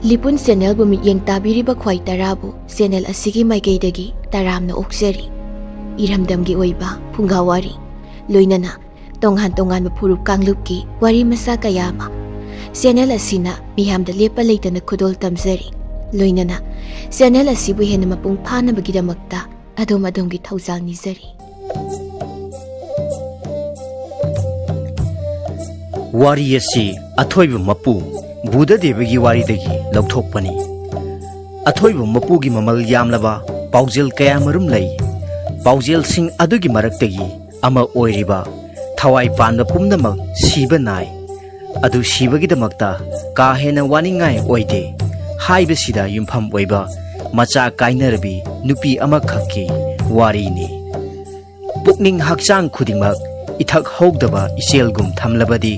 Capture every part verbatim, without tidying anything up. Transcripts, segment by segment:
ꯂꯤꯄꯨꯟ ꯆꯦꯅꯦꯜꯕꯨ ꯃꯤꯠꯌꯦꯡ ꯇꯥꯕꯤꯔꯤꯕ ꯈ꯭ꯋꯥꯏ ꯇꯔꯥꯕꯨ ꯆꯦꯅꯦꯜ ꯑꯁꯤꯒꯤ ꯃꯥꯏꯀꯩꯗꯒꯤ ꯇꯔꯥꯝꯅ ꯑꯣꯛꯆꯔꯤ꯫ ꯏꯔꯝꯗꯝꯒꯤ ꯑꯣꯏꯕ ꯐꯨꯡꯒꯥ ꯋꯥꯔꯤ, ꯂꯣꯏꯅꯅ ꯇꯣꯉꯥꯟ ꯇꯣꯉꯥꯟꯕ ꯐꯨꯔꯨꯞ ꯀꯥꯡꯂꯨꯞꯀꯤ ꯋꯥꯔꯤ ꯃꯆꯥ ꯀꯌꯥ ꯑꯃ ꯆꯦꯅꯦꯜ ꯑꯁꯤꯅ ꯃꯤꯌꯥꯝꯗ ꯂꯦꯞꯄ ꯂꯩꯇꯅ ꯈꯨꯗꯣꯜ ꯇꯝꯖꯔꯤ꯫ ꯂꯣꯏꯅꯅ ꯆꯦꯅꯦꯜ ꯑꯁꯤꯕꯨ ꯍꯦꯟꯅ ꯃꯄꯨꯡ ꯐꯥꯅꯕꯒꯤꯗꯃꯛꯇ ꯑꯗꯣꯝ ꯑꯗꯣꯝꯒꯤ ꯊꯧꯖꯥꯜ ꯅꯤꯖꯔꯤ꯫ ꯋꯥꯔꯤ ꯑꯁꯤ ꯑꯊꯣꯏꯕ ꯃꯄꯨ ꯕꯨꯙꯗꯦꯕꯒꯤ ꯋꯥꯔꯤꯗꯒꯤ ꯂꯧꯊꯣꯛꯄꯅꯤ꯫ ꯑꯊꯣꯏꯕ ꯃꯄꯨꯒꯤ ꯃꯃꯜ ꯌꯥꯝꯂꯕ ꯄꯥꯎꯖꯦꯜ ꯀꯌꯥꯃꯔꯨꯝ ꯂꯩ꯫ ꯄꯥꯎꯖꯦꯜꯁꯤꯡ ꯑꯗꯨꯒꯤ ꯃꯔꯛꯇꯒꯤ ꯑꯃ ꯑꯣꯏꯔꯤꯕ ꯊꯋꯥꯏ ꯄꯥꯟꯕ ꯄꯨꯝꯅꯃꯛ ꯁꯤꯕ ꯅꯥꯏ꯫ ꯑꯗꯨ ꯁꯤꯕꯒꯤꯗꯃꯛꯇ ꯀꯥ ꯍꯦꯟꯅ ꯋꯥꯅꯤꯡꯉꯥꯏ ꯑꯣꯏꯗꯦ ꯍꯥꯏꯕꯁꯤꯗ ꯌꯨꯝꯐꯝ ꯑꯣꯏꯕ ꯃꯆꯥ ꯀꯥꯏꯅꯔꯕꯤ ꯅꯨꯄꯤ ꯑꯃꯈꯛꯀꯤ ꯋꯥꯔꯤꯅꯤ꯫ ꯄꯨꯛꯅꯤꯡ ꯍꯛꯆꯥꯡ ꯈꯨꯗꯤꯡꯃꯛ ꯏꯊꯛ ꯍꯧꯗꯕ ꯏꯆꯦꯜꯒꯨꯝ ꯊꯝꯂꯕꯗꯤ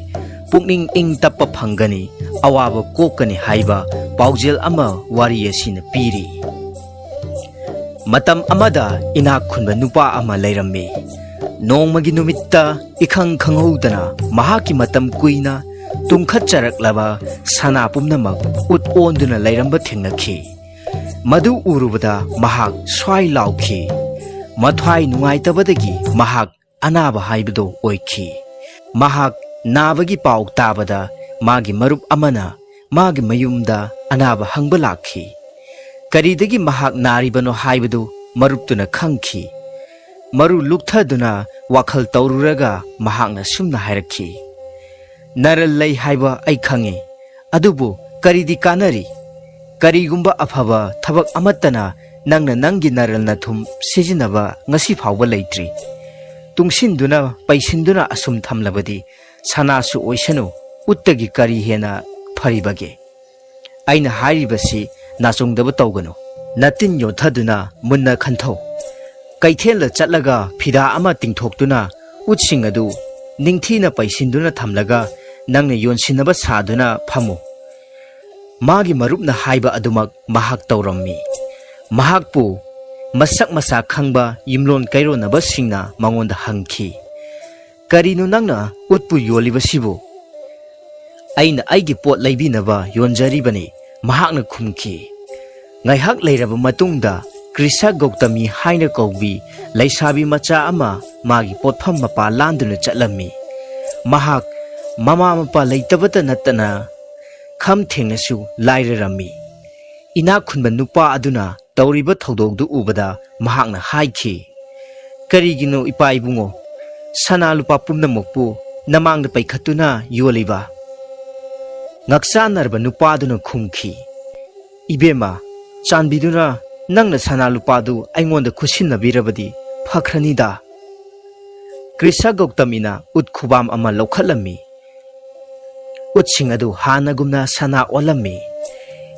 ꯄꯨꯛꯅꯤꯡ ꯏꯪ ꯇꯞꯄ ꯐꯪꯒꯅꯤ, ꯑꯋꯥꯕ ꯀꯣꯛꯀꯅꯤ ꯍꯥꯏꯕ ꯄꯥꯎꯖꯦꯜ ꯑꯃ ꯋꯥꯔꯤ ꯑꯁꯤꯅ ꯄꯤꯔꯤ꯫ ꯃꯇꯝ ꯑꯃꯗ ꯏꯅꯥꯛ ꯈꯨꯟꯕ ꯅꯨꯄꯥ ꯑꯃ ꯂꯩꯔꯝꯃꯤ꯫ ꯅꯣꯡꯃꯒꯤ ꯅꯨꯃꯤꯠꯇ ꯏꯈꯪ ꯈꯪꯍꯧꯗꯅ ꯃꯍꯥꯛꯀꯤ ꯃꯇꯝ ꯀꯨꯏꯅ ꯇꯨꯝꯈꯠꯆꯔꯛꯂꯕ ꯁꯅꯥ ꯄꯨꯝꯅꯃꯛ ꯎꯠ ꯑꯣꯟꯗꯨꯅ ꯂꯩꯔꯝꯕ ꯊꯦꯡꯅꯈꯤ꯫ ꯃꯗꯨ ꯎꯔꯨꯕꯗ ꯃꯍꯥꯛ ꯁ꯭ꯋꯥꯏ ꯂꯥꯎꯈꯤ꯫ ꯃꯊ꯭ꯋꯥꯏ ꯅꯨꯡꯉꯥꯏꯇꯕꯗꯒꯤ ꯃꯍꯥꯛ ꯑꯅꯥꯕ ꯍꯥꯏꯕꯗꯨ ꯑꯣꯏꯈꯤ꯫ ꯃꯍꯥꯛ ꯅꯥꯕꯒꯤ ꯄꯥꯎ ꯇꯥꯕꯗ ꯃꯥꯒꯤ ꯃꯔꯨꯞ ꯑꯃꯅ ꯃꯥꯒꯤ ꯃꯌꯨꯝꯗ ꯑꯅꯥꯕ ꯍꯪꯕ ꯂꯥꯛꯈꯤ꯫ ꯀꯔꯤꯗꯒꯤ ꯃꯍꯥꯛ ꯅꯥꯔꯤꯕꯅꯣ ꯍꯥꯏꯕꯗꯨ ꯃꯔꯨꯞꯇꯨꯅ ꯈꯪꯈꯤ꯫ ꯃꯔꯨ ꯂꯨꯛꯊꯗꯨꯅ ꯋꯥꯈꯜ ꯇꯧꯔꯨꯔꯒ ꯃꯍꯥꯛꯅ ꯁꯨꯝꯅ ꯍꯥꯏꯔꯛꯈꯤ, "ꯅꯔꯜ ꯂꯩ ꯍꯥꯏꯕ ꯑꯩ ꯈꯪꯏ, ꯑꯗꯨꯕꯨ ꯀꯔꯤꯗꯤ ꯀꯥꯟꯅꯔꯤ? ꯀꯔꯤꯒꯨꯝꯕ ꯑꯐꯕ ꯊꯕꯛ ꯑꯃꯠꯇꯅ ꯅꯪꯅ ꯅꯪꯒꯤ ꯅꯔꯜ ꯅꯊꯨꯝ ꯁꯤꯖꯤꯟꯅꯕ ꯉꯁꯤ ꯐꯥꯎꯕ ꯂꯩꯇ꯭ꯔꯤ꯫ ꯇꯨꯡꯁꯤꯟꯗꯨꯅ ꯄꯩꯁꯤꯟꯗꯨꯅ ꯑꯁꯨꯝ ꯊꯝꯂꯕꯗꯤ ꯁꯅꯥꯁꯨ ꯑꯣꯏꯁꯅꯨ, ꯎꯠꯇꯒꯤ ꯀꯔꯤ ꯍꯦꯟꯅ ꯐꯔꯤꯕꯒꯦ?" ꯑꯩꯅ ꯍꯥꯏꯔꯤꯕꯁꯤ ꯅꯥꯆꯨꯡꯗꯕ ꯇꯧꯒꯅꯨ꯫ ꯅꯇꯤꯟ ꯌꯣꯠꯊꯗꯨꯅ ꯃꯨꯟꯅ ꯈꯟꯊꯧ꯫ ꯀꯩꯊꯦꯜꯗ ꯆꯠꯂꯒ ꯐꯤꯗꯥ ꯑꯃ ꯇꯤꯡꯊꯣꯛꯇꯨꯅ ꯎꯠꯁꯤꯡ ꯑꯗꯨ ꯅꯤꯡꯊꯤꯅ ꯄꯩꯁꯤꯟꯗꯨꯅ ꯊꯝꯂꯒ ꯅꯪꯅ ꯌꯣꯟꯁꯤꯟꯅꯕ ꯁꯥꯗꯨꯅ ꯐꯝꯃꯨ꯫ ꯃꯥꯒꯤ ꯃꯔꯨꯞꯅ ꯍꯥꯏꯕ ꯑꯗꯨꯃꯛ ꯃꯍꯥꯛ ꯇꯧꯔꯝꯃꯤ꯫ ꯃꯍꯥꯛꯄꯨ ꯃꯁꯛ ꯃꯁꯥ ꯈꯪꯕ ꯌꯨꯝꯂꯣꯟ ꯀꯩꯔꯣꯟꯅꯕꯁꯤꯡꯅ ꯃꯉꯣꯟꯗ ꯍꯪꯈꯤ, "ꯀꯔꯤꯅꯣ ꯅꯪꯅ ꯎꯠꯄꯨ ꯌꯣꯜꯂꯤꯕꯁꯤꯕꯨ?" "ꯑꯩꯅ ꯑꯩꯒꯤ ꯄꯣꯠ ꯂꯩꯕꯤꯅꯕ ꯌꯣꯟꯖꯔꯤꯕꯅꯤ, ꯃꯍꯥꯛꯅ ꯈꯨꯝꯈꯤ, "ꯉꯥꯏꯍꯥꯛ ꯂꯩꯔꯕ ꯃꯇꯨꯡꯗ ꯀ꯭ꯔꯤꯁ ꯒꯧꯇꯃꯤ ꯍꯥꯏꯅ ꯀꯧꯕꯤ ꯂꯩꯁꯥꯕꯤ ꯃꯆꯥ ꯑꯃ ꯃꯥꯒꯤ ꯄꯣꯠꯐꯝ ꯃꯄꯥ ꯂꯥꯟꯗꯨꯅ ꯆꯠꯂꯝꯃꯤ꯫ ꯃꯍꯥꯛ ꯃꯃꯥ ꯃꯄꯥ ꯂꯩꯇꯕꯇ ꯅꯠꯇꯅ ꯈꯝ ꯊꯦꯡꯅꯁꯨ ꯂꯥꯏꯔꯔꯝꯃꯤ꯫" ꯏꯅꯥꯛ ꯈꯨꯟꯕ ꯅꯨꯄꯥ ꯑꯗꯨꯅ ꯇꯧꯔꯤꯕ ꯊꯧꯗꯣꯛꯗꯨ ꯎꯕꯗ ꯃꯍꯥꯛꯅ ꯍꯥꯏꯈꯤ, "ꯀꯔꯤꯒꯤꯅꯣ ꯏꯄꯥ ꯏꯕꯨꯡꯉꯣ, ꯁꯅꯥ ꯂꯨꯄꯥ ꯄꯨꯝꯅꯃꯛꯄꯨ ꯅꯃꯥꯡꯗ ꯄꯩꯈꯠꯇꯨꯅ ꯌꯣꯜꯂꯤꯕ?" ꯉꯛꯆꯥꯟꯅꯔꯕ ꯅꯨꯄꯥꯗꯨꯅ ꯈꯨꯝꯈꯤ, "ꯏꯕꯦꯝꯃ, ꯆꯥꯟꯕꯤꯗꯨꯅ ꯅꯪꯅ ꯁꯅꯥ ꯂꯨꯄꯥꯗꯨ ꯑꯩꯉꯣꯟꯗ ꯈꯨꯠꯁꯤꯟꯅꯕꯤꯔꯕꯗꯤ ꯐꯈ꯭ꯔꯅꯤꯗ꯫" ꯀ꯭ꯔꯤꯁ ꯒꯧꯇꯃꯤꯅ ꯎꯠ ꯈꯨꯕꯥꯝ ꯑꯃ ꯂꯧꯈꯠꯂꯝꯃꯤ꯫ ꯎꯠꯁꯤꯡ ꯑꯗꯨ ꯍꯥꯟꯅꯒꯨꯝꯅ ꯁꯅꯥ ꯑꯣꯜꯂꯝꯃꯤ꯫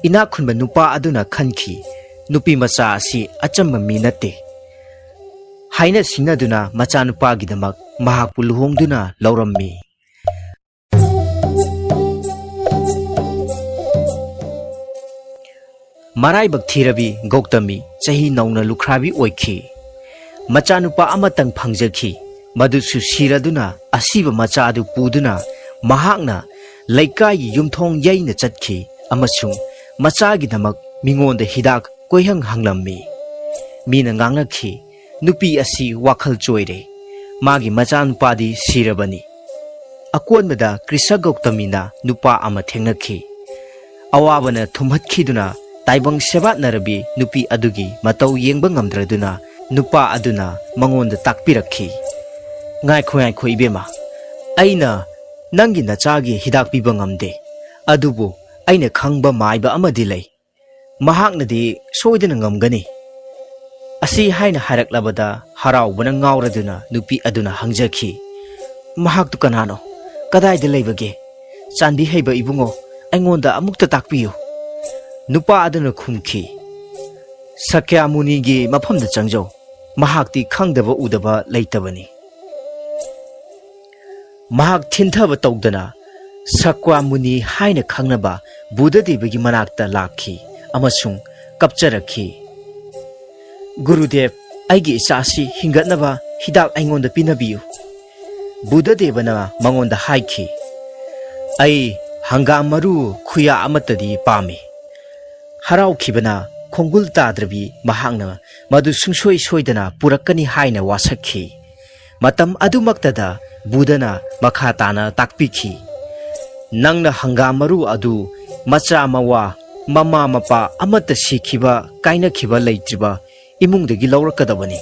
ꯏꯅꯥꯛ ꯈꯨꯟꯕ ꯅꯨꯄꯥ ꯑꯗꯨꯅ ꯈꯟꯈꯤ, "ꯅꯨꯄꯤ ꯃꯆꯥ ꯑꯁꯤ ꯑꯆꯝꯕ ꯃꯤ ꯅꯠꯇꯦ" ꯍꯥꯏꯅ ꯁꯤꯡꯅꯗꯨꯅ ꯃꯆꯥꯅꯨꯄꯥꯒꯤꯗꯃꯛ ꯃꯍꯥꯛꯄꯨ ꯂꯨꯍꯣꯡꯗꯨꯅ ꯂꯧꯔꯝꯃꯤ꯫ ꯃꯔꯥꯏꯕꯛ ꯊꯤꯔꯕꯤ ꯒꯧꯇꯃꯤ ꯆꯍꯤ ꯅꯧꯅ ꯂꯨꯈ꯭ꯔꯥꯕꯤ ꯑꯣꯏꯈꯤ꯫ ꯃꯆꯥꯅꯨꯄꯥ ꯑꯃꯇꯪ ꯐꯪꯖꯈꯤ꯫ ꯃꯗꯨꯁꯨ ꯁꯤꯔꯗꯨꯅ ꯑꯁꯤꯕ ꯃꯆꯥ ꯑꯗꯨ ꯄꯨꯗꯨꯅ ꯃꯍꯥꯛꯅ ꯂꯩꯀꯥꯏꯒꯤ ꯌꯨꯝꯊꯣꯡ ꯌꯩꯅ ꯆꯠꯈꯤ ꯑꯃꯁꯨꯡ ꯃꯆꯥꯒꯤꯗꯃꯛ ꯃꯤꯉꯣꯟꯗ ꯍꯤꯗꯥꯛ ꯀꯣꯏꯍꯪ ꯍꯪꯂꯝꯃꯤ꯫ ꯃꯤꯅ ꯉꯥꯡꯅꯈꯤ, "ꯅꯨꯄꯤ ꯑꯁꯤ ꯋꯥꯈꯜ ꯆꯣꯏꯔꯦ꯫ ꯃꯥꯒꯤ ꯃꯆꯥꯅꯨꯄꯥꯗꯤ ꯁꯤꯔꯕꯅꯤ꯫" ꯑꯀꯣꯟꯕꯗ ꯀ꯭ꯔꯤꯁ ꯒꯧꯇꯃꯤꯅ ꯅꯨꯄꯥ ꯑꯃ ꯊꯦꯡꯅꯈꯤ꯫ ꯑꯋꯥꯕꯅ ꯊꯨꯝꯍꯠꯈꯤꯗꯨꯅ ꯇꯥꯏꯕꯪ ꯁꯦꯕꯥꯠꯅꯔꯕꯤ ꯅꯨꯄꯤ ꯑꯗꯨꯒꯤ ꯃꯇꯧ ꯌꯦꯡꯕ ꯉꯝꯗ꯭ꯔꯗꯨꯅ ꯅꯨꯄꯥ ꯑꯗꯨꯅ ꯃꯉꯣꯟꯗ ꯇꯥꯛꯄꯤꯔꯛꯈꯤ, "ꯉꯥꯏꯈꯣ, ꯉꯥꯏꯈꯣ ꯏꯕꯦꯝꯃ, ꯑꯩꯅ ꯅꯪꯒꯤ ꯅꯆꯥꯒꯤ ꯍꯤꯗꯥꯛ ꯄꯤꯕ ꯉꯝꯗꯦ, ꯑꯗꯨꯕꯨ ꯑꯩꯅ ꯈꯪꯕ ꯃꯥꯏꯕ ꯑꯃꯗꯤ ꯂꯩ꯫ ꯃꯍꯥꯛꯅꯗꯤ ꯁꯣꯏꯗꯅ ꯉꯝꯒꯅꯤ꯫" ꯑꯁꯤ ꯍꯥꯏꯅ ꯍꯥꯏꯔꯛꯂꯕꯗ ꯍꯔꯥꯎꯕꯅ ꯉꯥꯎꯔꯗꯨꯅ ꯅꯨꯄꯤ ꯑꯗꯨꯅ ꯍꯪꯖꯈꯤ, "ꯃꯍꯥꯛꯇꯨ ꯀꯅꯥꯅꯣ? ꯀꯗꯥꯏꯗ ꯂꯩꯕꯒꯦ? ꯆꯥꯟꯕꯤ ꯍꯩꯕ ꯏꯕꯨꯡꯉꯣ, ꯑꯩꯉꯣꯟꯗ ꯑꯃꯨꯛꯇ ꯇꯥꯛꯄꯤꯌꯨ꯫" ꯅꯨꯄꯥ ꯑꯗꯨꯅ ꯈꯨꯝꯈꯤ, "ꯁꯀ꯭ꯌꯥꯃꯨꯅꯤꯒꯤ ꯃꯐꯝꯗ ꯆꯪꯖꯧ꯫ ꯃꯍꯥꯛꯇꯤ ꯈꯪꯗꯕ ꯎꯗꯕ ꯂꯩꯇꯕꯅꯤ꯫" ꯃꯍꯥꯛ ꯊꯤꯟꯊꯕ ꯇꯧꯗꯅ ꯁꯀ꯭ꯌꯥꯃꯨꯅꯤ ꯍꯥꯏꯅ ꯈꯪꯅꯕ ꯕꯨꯙꯗꯦꯕꯒꯤ ꯃꯅꯥꯛꯇ ꯂꯥꯛꯈꯤ ꯑꯃꯁꯨꯡ ꯀꯞꯆꯔꯛꯈꯤ, "ꯒꯨꯔꯨꯗꯦꯕ, ꯑꯩꯒꯤ ꯏꯆꯥꯁꯤ ꯍꯤꯡꯒꯠꯅꯕ ꯍꯤꯗꯥꯛ ꯑꯩꯉꯣꯟꯗ ꯄꯤꯅꯕꯤꯌꯨ꯫" ꯕꯨꯙꯗꯦꯕꯅ ꯃꯉꯣꯟꯗ ꯍꯥꯏꯈꯤ, "ꯑꯩ ꯍꯪꯒꯥꯝ ꯃꯔꯨ ꯈꯨꯌꯥ ꯑꯃꯠꯇꯗꯤ ꯄꯥꯝꯃꯤ꯫ ꯍꯔꯥꯎꯈꯤꯕꯅ ꯈꯣꯡꯒꯨꯜ ꯇꯥꯗ꯭ꯔꯕꯤ ꯃꯍꯥꯛꯅ ꯃꯗꯨ ꯁꯨꯡꯁꯣꯏ ꯁꯣꯏꯗꯅ ꯄꯨꯔꯛꯀꯅꯤ ꯍꯥꯏꯅ ꯋꯥꯁꯛꯈꯤ꯫ ꯃꯇꯝ ꯑꯗꯨꯃꯛꯇꯗ ꯕꯨꯙꯅ ꯃꯈꯥ ꯇꯥꯅ ꯇꯥꯛꯄꯤꯈꯤ, "ꯅꯪꯅ ꯍꯪꯒꯥꯝ ꯃꯔꯨ ꯑꯗꯨ ꯃꯆꯥ ꯃꯋꯥ, ꯃꯃꯥ ꯃꯄꯥ ꯑꯃꯠꯇ ꯁꯤꯈꯤꯕ, ꯀꯥꯏꯅꯈꯤꯕ ꯂꯩꯇ꯭ꯔꯤꯕ ꯏꯃꯨꯡꯗꯒꯤ ꯂꯧꯔꯛꯀꯗꯕꯅꯤ"꯫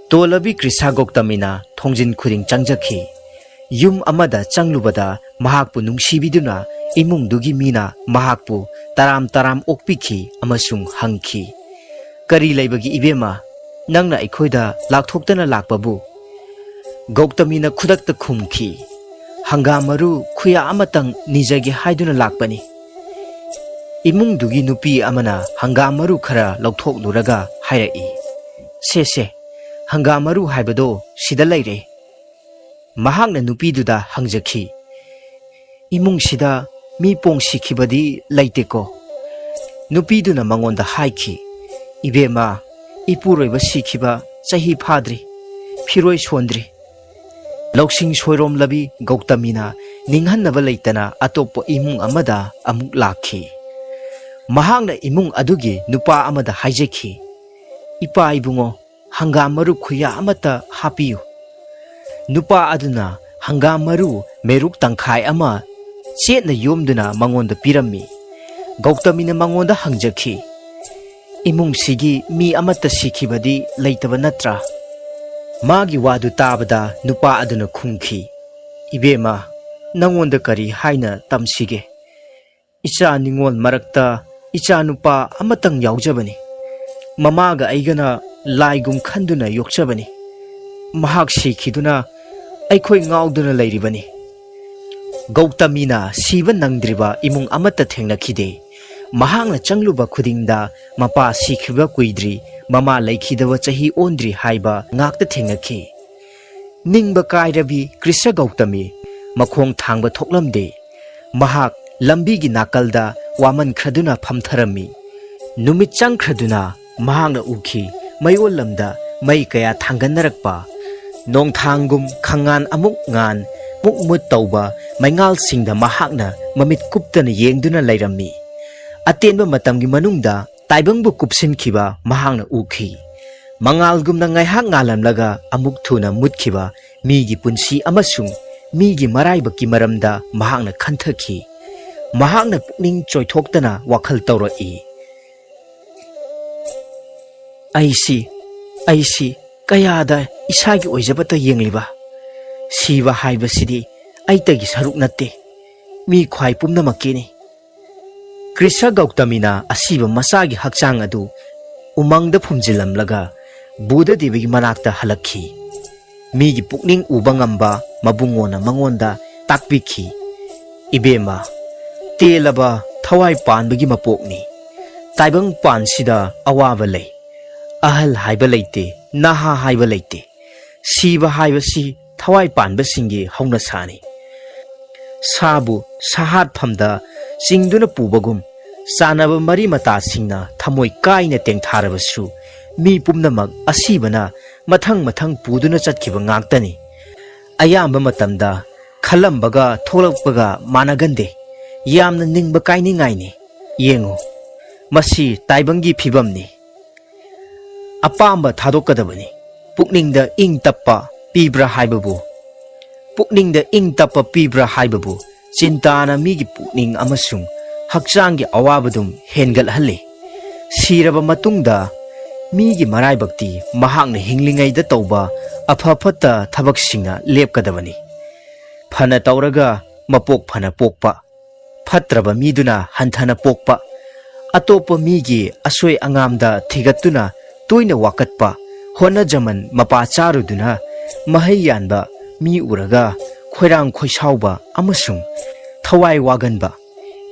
ꯇꯣꯜꯂꯕꯤ ꯀ꯭ꯔꯤꯁꯥ ꯒꯧꯇꯃꯤꯅ ꯊꯣꯡꯖꯤꯟ ꯈꯨꯗꯤꯡ ꯆꯪꯖꯈꯤ꯫ ꯌꯨꯝ ꯑꯃꯗ ꯆꯪꯂꯨꯕꯗ ꯃꯍꯥꯛꯄꯨ ꯅꯨꯡꯁꯤꯕꯤꯗꯨꯅ ꯏꯃꯨꯡꯗꯨꯒꯤ ꯃꯤꯅ ꯃꯍꯥꯛꯄꯨ ꯇꯔꯥꯝ ꯇꯔꯥꯝ ꯑꯣꯛꯄꯤꯈꯤ ꯑꯃꯁꯨꯡ ꯍꯪꯈꯤ, "ꯀꯔꯤ ꯂꯩꯕꯒꯤ ꯏꯕꯦꯝꯃ? ꯅꯪꯅ ꯑꯩꯈꯣꯏꯗ ꯂꯥꯛꯊꯣꯛꯇꯅ ꯂꯥꯛꯄꯕꯨ?" ꯒꯧꯇꯃꯤꯅ ꯈꯨꯗꯛꯇ ꯈꯨꯝꯈꯤ, "ꯍꯪꯒꯥꯝ ꯃꯔꯨ ꯈꯨꯌꯥ ꯑꯃꯇꯪ ꯅꯤꯖꯒꯦ ꯍꯥꯏꯗꯨꯅ ꯂꯥꯛꯄꯅꯤ"꯫ ꯏꯃꯨꯡꯗꯨꯒꯤ ꯅꯨꯄꯤ ꯑꯃꯅ ꯍꯪꯒꯥꯝ ꯃꯔꯨ ꯈꯔ ꯂꯧꯊꯣꯛꯂꯨꯔꯒ ꯍꯥꯏꯔꯛꯏ, "ꯁꯦ ꯁꯦ, ꯍꯪꯒꯥꯝ ꯃꯔꯨ ꯍꯥꯏꯕꯗꯣ ꯁꯤꯗ ꯂꯩꯔꯦ"꯫ ꯃꯍꯥꯛꯅ ꯅꯨꯄꯤꯗꯨꯗ ꯍꯪꯖꯈꯤ, "ꯏꯃꯨꯡꯁꯤꯗ ꯃꯤ ꯄꯣꯡ ꯁꯤꯈꯤꯕꯗꯤ ꯂꯩꯇꯦꯀꯣ?" ꯅꯨꯄꯤꯗꯨꯅ ꯃꯉꯣꯟꯗ ꯍꯥꯏꯈꯤ, "ꯏꯕꯦꯝꯃ, ꯏꯄꯨꯔꯣꯏꯕ ꯁꯤꯈꯤꯕ ꯆꯍꯤ ꯐꯥꯗ꯭ꯔꯤ, ꯐꯤꯔꯣꯏ ꯁꯣꯟꯗ꯭ꯔꯤ"꯫ ꯂꯧꯁꯤꯡ ꯁꯣꯏꯔꯣꯝꯂꯕꯤ ꯒꯧꯇꯃꯤꯅ ꯅꯤꯡꯍꯟꯅꯕ ꯂꯩꯇꯅ ꯑꯇꯣꯞꯄ ꯏꯃꯨꯡ ꯑꯃꯗ ꯑꯃꯨꯛ ꯂꯥꯛꯈꯤ꯫ ꯃꯍꯥꯛꯅ ꯏꯃꯨꯡ ꯑꯗꯨꯒꯤ ꯅꯨꯄꯥ ꯑꯃꯗ ꯍꯥꯏꯖꯈꯤ, "ꯏꯄꯥ ꯏꯕꯨꯡꯉꯣ, ꯍꯪꯒꯥꯝ ꯃꯔꯨ ꯈꯨꯌꯥ ꯑꯃꯠꯇ ꯍꯥꯞꯄꯤꯌꯨ"꯫ ꯅꯨꯄꯥ ꯑꯗꯨꯅ ꯍꯪꯒꯥꯝ ꯃꯔꯨ ꯃꯦꯔꯨꯛ ꯇꯪꯈꯥꯏ ꯑꯃ ꯆꯦꯠꯅ ꯌꯣꯝꯗꯨꯅ ꯃꯉꯣꯟꯗ ꯄꯤꯔꯝꯃꯤ꯫ ꯒꯧꯇꯃꯤꯅ ꯃꯉꯣꯟꯗ ꯍꯪꯖꯈꯤ, "ꯏꯃꯨꯡꯁꯤꯒꯤ ꯃꯤ ꯑꯃꯠꯇ ꯁꯤꯈꯤꯕꯗꯤ ꯂꯩꯇꯕ ꯅꯠꯇ꯭ꯔꯥ?" ꯃꯥꯒꯤ ꯋꯥꯗꯨ ꯇꯥꯕꯗ ꯅꯨꯄꯥ ꯑꯗꯨꯅ ꯈꯨꯝꯈꯤ, "ꯏꯕꯦꯝꯃ, ꯅꯉꯣꯟꯗ ꯀꯔꯤ ꯍꯥꯏꯅ ꯇꯝꯁꯤꯒꯦ? ꯏꯆꯥ ꯅꯤꯉꯣꯜ ꯃꯔꯛꯇ ꯏꯆꯥꯅꯨꯄꯥ ꯑꯃꯇꯪ ꯌꯥꯎꯖꯕꯅꯤ꯫ ꯃꯃꯥꯒ ꯑꯩꯒꯅ ꯂꯥꯏꯒꯨꯝ ꯈꯟꯗꯨꯅ ꯌꯣꯛꯆꯕꯅꯤ꯫ ꯃꯍꯥꯛ ꯁꯤꯈꯤꯗꯨꯅ ꯑꯩꯈꯣꯏ ꯉꯥꯎꯗꯨꯅ ꯂꯩꯔꯤꯕꯅꯤ"꯫ ꯒꯧꯇꯃꯤꯅ ꯁꯤꯕ ꯅꯪꯗ꯭ꯔꯤꯕ ꯏꯃꯨꯡ ꯑꯃꯠꯇ ꯊꯦꯡꯅꯈꯤꯗꯦ꯫ ꯃꯍꯥꯛꯅ ꯆꯪꯂꯨꯕ ꯈꯨꯗꯤꯡꯗ ꯃꯄꯥ ꯁꯤꯈꯤꯕ ꯀꯨꯏꯗ꯭ꯔꯤ, ꯃꯃꯥ ꯂꯩꯈꯤꯗꯕ ꯆꯍꯤ ꯑꯣꯟꯗ꯭ꯔꯤ ꯍꯥꯏꯕ ꯉꯥꯛꯇ ꯊꯦꯡꯅꯈꯤ꯫ ꯅꯤꯡꯕ ꯀꯥꯏꯔꯕꯤ ꯀ꯭ꯔꯤꯁ ꯒꯧꯇꯃꯤ ꯃꯈꯣꯡ ꯊꯥꯡꯕ ꯊꯣꯛꯂꯝꯗꯦ꯫ ꯃꯍꯥꯛ ꯂꯝꯕꯤꯒꯤ ꯅꯥꯀꯜꯗ ꯋꯥꯃꯟꯈ꯭ꯔꯗꯨꯅ ꯐꯝꯊꯔꯝꯃꯤ꯫ ꯅꯨꯃꯤꯠ ꯆꯪꯈ꯭ꯔꯗꯨꯅ ꯃꯍꯥꯛꯅ ꯎꯈꯤ, ꯃꯌꯣꯜ ꯂꯝꯗ ꯃꯩ ꯀꯌꯥ ꯊꯥꯡꯒꯠꯅꯔꯛꯄ꯫ ꯅꯣꯡꯊꯥꯡꯒꯨꯝ ꯈꯪꯉꯥꯟ ꯑꯃꯨꯛ ꯉꯥꯟ, ꯃꯨꯛ ꯃꯨꯠ ꯇꯧꯕ ꯃꯩꯉꯥꯜꯁꯤꯡꯗ ꯃꯍꯥꯛꯅ ꯃꯃꯤꯠ ꯀꯨꯞꯇꯅ ꯌꯦꯡꯗꯨꯅ ꯂꯩꯔꯝꯃꯤ꯫ ꯑꯇꯦꯟꯕ ꯃꯇꯝꯒꯤ ꯃꯅꯨꯡꯗ ꯇꯥꯏꯕꯪꯕꯨ ꯀꯨꯞꯁꯤꯟꯈꯤꯕ ꯃꯍꯥꯛꯅ ꯎꯈꯤ꯫ ꯃꯉꯥꯜꯒꯨꯝꯅ ꯉꯥꯏꯍꯥꯛ ꯉꯥꯜꯂꯝꯂꯒ ꯑꯃꯨꯛ ꯊꯨꯅ ꯃꯨꯠꯈꯤꯕ ꯃꯤꯒꯤ ꯄꯨꯟꯁꯤ ꯑꯃꯁꯨꯡ ꯃꯤꯒꯤ ꯃꯔꯥꯏꯕꯛꯀꯤ ꯃꯔꯝꯗ ꯃꯍꯥꯛꯅ ꯈꯟꯊꯈꯤ꯫ ꯃꯍꯥꯛꯅ ꯄꯨꯛꯅꯤꯡ ꯆꯣꯏꯊꯣꯛꯇꯅ ꯋꯥꯈꯜ ꯇꯧꯔꯛꯏ꯫ "ꯑꯩꯁꯤ, ꯑꯩꯁꯤ ꯀꯌꯥꯗ ꯏꯁꯥꯒꯤ ꯑꯣꯏꯖꯕꯇ ꯌꯦꯡꯂꯤꯕ? ꯁꯤꯕ ꯍꯥꯏꯕꯁꯤꯗꯤ ꯑꯩꯇꯒꯤ ꯁꯔꯨꯛ ꯅꯠꯇꯦ, ꯃꯤ ꯈ꯭ꯋꯥꯏ ꯄꯨꯝꯅꯃꯛꯀꯤꯅꯤ꯫" ꯀ꯭ꯔꯤꯁ ꯒꯧꯇꯃꯤꯅ ꯑꯁꯤꯕ ꯃꯆꯥꯒꯤ ꯍꯛꯆꯥꯡ ꯑꯗꯨ ꯎꯃꯪꯗ ꯐꯨꯝꯖꯤꯜꯂꯝꯂꯒ ꯕꯨꯙ ꯗꯦꯕꯒꯤ ꯃꯅꯥꯛꯇ ꯍꯜꯂꯛꯈꯤ꯫ ꯃꯤꯒꯤ ꯄꯨꯛꯅꯤꯡ ꯎꯕ ꯉꯝꯕ ꯃꯕꯨꯡꯉꯣꯅ ꯃꯉꯣꯟꯗ ꯇꯥꯛꯄꯤꯈꯤ, "ꯏꯕꯦꯝꯃ, ꯇꯦꯜꯂꯕ ꯊꯋꯥꯏ ꯄꯥꯟꯕꯒꯤ ꯃꯄꯣꯛꯅꯤ꯫ ꯇꯥꯏꯕꯪ ꯄꯥꯟꯁꯤꯗ ꯑꯋꯥꯕ ꯂꯩ꯫ ꯑꯍꯜ ꯍꯥꯏꯕ ꯂꯩꯇꯦ, ꯅꯍꯥ ꯍꯥꯏꯕ ꯂꯩꯇꯦ꯫ ꯁꯤꯕ ꯍꯥꯏꯕꯁꯤ ꯊꯋꯥꯏ ꯄꯥꯟꯕꯁꯤꯡꯒꯤ ꯍꯧꯅꯁꯥꯅꯤ꯫ ꯁꯥꯕꯨ ꯁꯥꯍꯥꯠꯐꯝꯗ ꯆꯤꯡꯗꯨꯅ ꯄꯨꯕꯒꯨꯝ, ꯆꯥꯟꯅꯕ ꯃꯔꯤ ꯃꯇꯥꯁꯤꯡꯅ ꯊꯃꯣꯏ ꯀꯥꯏꯅ ꯇꯦꯡꯊꯥꯔꯕꯁꯨ, ꯃꯤ ꯄꯨꯝꯅꯃꯛ ꯑꯁꯤꯕꯅ ꯃꯊꯪ ꯃꯊꯪ ꯄꯨꯗꯨꯅ ꯆꯠꯈꯤꯕ ꯉꯥꯛꯇꯅꯤ꯫ ꯑꯌꯥꯝꯕ ꯃꯇꯝꯗ ꯈꯜꯂꯝꯕꯒ ꯊꯣꯛꯂꯛꯄꯒ ꯃꯥꯟꯅꯒꯟꯗꯦ꯫ ꯌꯥꯝꯅ ꯅꯤꯡꯕ ꯀꯥꯏꯅꯤꯡꯉꯥꯏꯅꯤ꯫ ꯌꯦꯡꯉꯨ, ꯃꯁꯤ ꯇꯥꯏꯕꯪꯒꯤ ꯐꯤꯕꯝꯅꯤ꯫ ꯑꯄꯥꯝꯕ ꯊꯥꯗꯣꯛꯀꯗꯕꯅꯤ꯫ ꯄꯨꯛꯅꯤꯡꯗ ꯏꯪ ꯇꯞꯄ ꯄꯤꯕ꯭ꯔꯥ ꯍꯥꯏꯕꯕꯨ, ꯄꯨꯛꯅꯤꯡꯗ ꯏꯪ ꯇꯞꯄ ꯄꯤꯕ꯭ꯔꯥ ꯍꯥꯏꯕꯕꯨ ꯆꯤꯟꯇꯥꯅ ꯃꯤꯒꯤ ꯄꯨꯛꯅꯤꯡ ꯑꯃꯁꯨꯡ ꯍꯛꯆꯥꯡꯒꯤ ꯑꯋꯥꯕꯗꯨꯝ ꯍꯦꯟꯒꯠꯍꯜꯂꯤ꯫ ꯁꯤꯔꯕ ꯃꯇꯨꯡꯗ ꯃꯤꯒꯤ ꯃꯔꯥꯏꯕꯛꯇꯤ ꯃꯍꯥꯛꯅ ꯍꯤꯡꯂꯤꯉꯩꯗ ꯇꯧꯕ ꯑꯐ ꯐꯠꯇ ꯊꯕꯛꯁꯤꯡꯅ ꯂꯦꯞꯀꯗꯕꯅꯤ꯫ ꯐꯅ ꯇꯧꯔꯒ ꯃꯄꯣꯛ ꯐꯅ ꯄꯣꯛꯄ, ꯐꯠꯇ꯭ꯔꯕ ꯃꯤꯗꯨꯅ ꯍꯟꯊꯅ ꯄꯣꯛꯄ, ꯑꯇꯣꯞꯄ ꯃꯤꯒꯤ ꯑꯁꯣꯏ ꯑꯉꯥꯝꯗ ꯊꯤꯒꯠꯇꯨꯅ ꯇꯣꯏꯅ ꯋꯥꯀꯠꯄ, ꯍꯣꯠꯅꯖꯃꯟ ꯃꯄꯥ ꯆꯥꯔꯨꯗꯨꯅ ꯃꯍꯩ ꯌꯥꯟꯕ ꯃꯤ ꯎꯔꯒ ꯈꯣꯏꯔꯥꯡ ꯈꯣꯏꯁꯥꯎꯕ ꯑꯃꯁꯨꯡ ꯊꯋꯥꯏ ꯋꯥꯒꯟꯕ,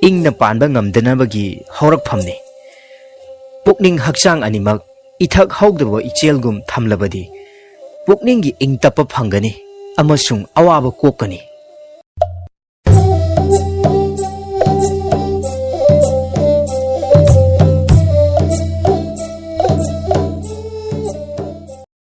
ꯏꯪꯅ ꯄꯥꯟꯕ ꯉꯝꯗꯅꯕꯒꯤ ꯍꯧꯔꯛꯐꯝꯅꯤ꯫ ꯄꯨꯛꯅꯤꯡ ꯍꯛꯆꯥꯡ ꯑꯅꯤꯃꯛ ꯏꯊꯛ ꯍꯧꯗꯕ ꯏꯆꯦꯜꯒꯨꯝ ꯊꯝꯂꯕꯗꯤ ꯄꯨꯛꯅꯤꯡꯒꯤ ꯏꯪ ꯇꯞꯄ ꯐꯪꯒꯅꯤ ꯑꯃꯁꯨꯡ ꯑꯋꯥꯕ ꯀꯣꯛꯀꯅꯤ꯫